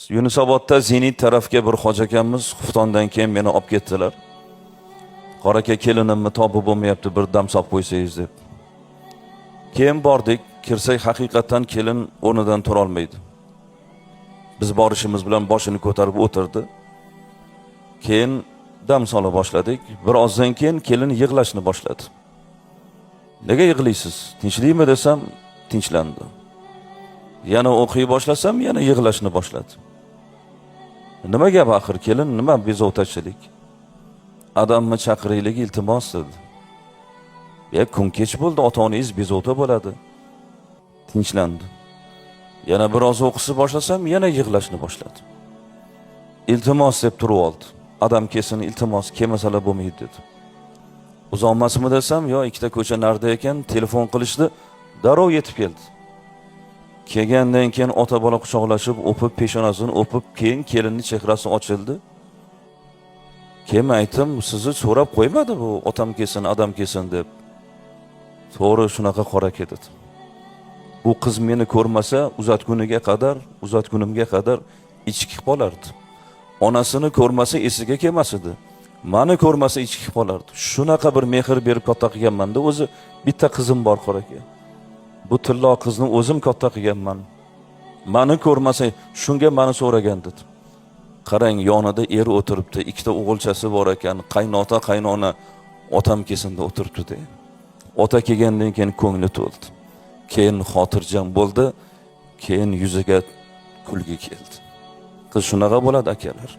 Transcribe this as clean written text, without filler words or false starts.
Yunusobodda Zenit tarafga bir hoji akamiz xuftondan keyin meni olib ketdilar. "Qora aka, kelinimni topib bo'lmayapti, bir dam solib qo'ysangiz", deb. Keyin bordik, kirsak, haqiqatdan kelin o'rnidan turolmaydi. Biz borishimiz bilan boshini ko'tarib o'tirdi. Keyin dam sola boshladik. Birozdan keyin kelin yig'lashni boshladi. "Nega yig'laysiz? Tinchlikmi?" desam, tinchlandi. Yana o'qiy boshlasam, yana yig'lashni boshladi. "Nima gap axir, kelin, nima bezovtachilik? Adamni chaqiraylik, iltimos", dedi. "Ya, kun kech bo'ldi, ota onangiz bezovta bo'ladi." Tinchlandi. Yana biroz o'qishni boshlasam, yana yig'lashni boshladi. "Iltimos", deb turib oldi. "Adam kelsin, iltimos, kelmasalar bo'lmaydi", dedi. Uzoqmasmi desam, yo, ikkita ko'cha narida ekan, telefon qilishdi, darrov yetib keldi. Kelgandan keyin ota bola quchoqlashib, o'pib, peshonasini o'pib, keyin kelinning chehrasi ochildi. Keyin aytdim, "Sizni so'rab qo'ymadi bu, otam kelsin, adam kelsin deb." "To'g'ri, shunaqa, qora aka", dedi. "Bu qiz meni ko'rmasa, uzatguniga qadar, uzatgunimga qadar ichki qolardi. Onasini ko'rmasa, esiga kelmas edi. Mani ko'rmasa, ichki qolardi. Shunaqa bir mehr berib katta qilganman-da, o'zi bitta qizim bor, qora aka. Bu tillo qizni o'zim katta qilganman. Mani ko'rmasa, shunga mani so'ragan", dedi. Qarang, yonida eri o'tiribdi, ikkita o'g'ilchasi bor ekan, qaynota, qaynona otam kelsin deb o'tiribdi. Ota kelgandan keyin ko'ngli to'ldi. Keyin xotirjam bo'ldi, keyin yuziga kulgi keldi. Qiz shunaqa bo'ladi, akalar.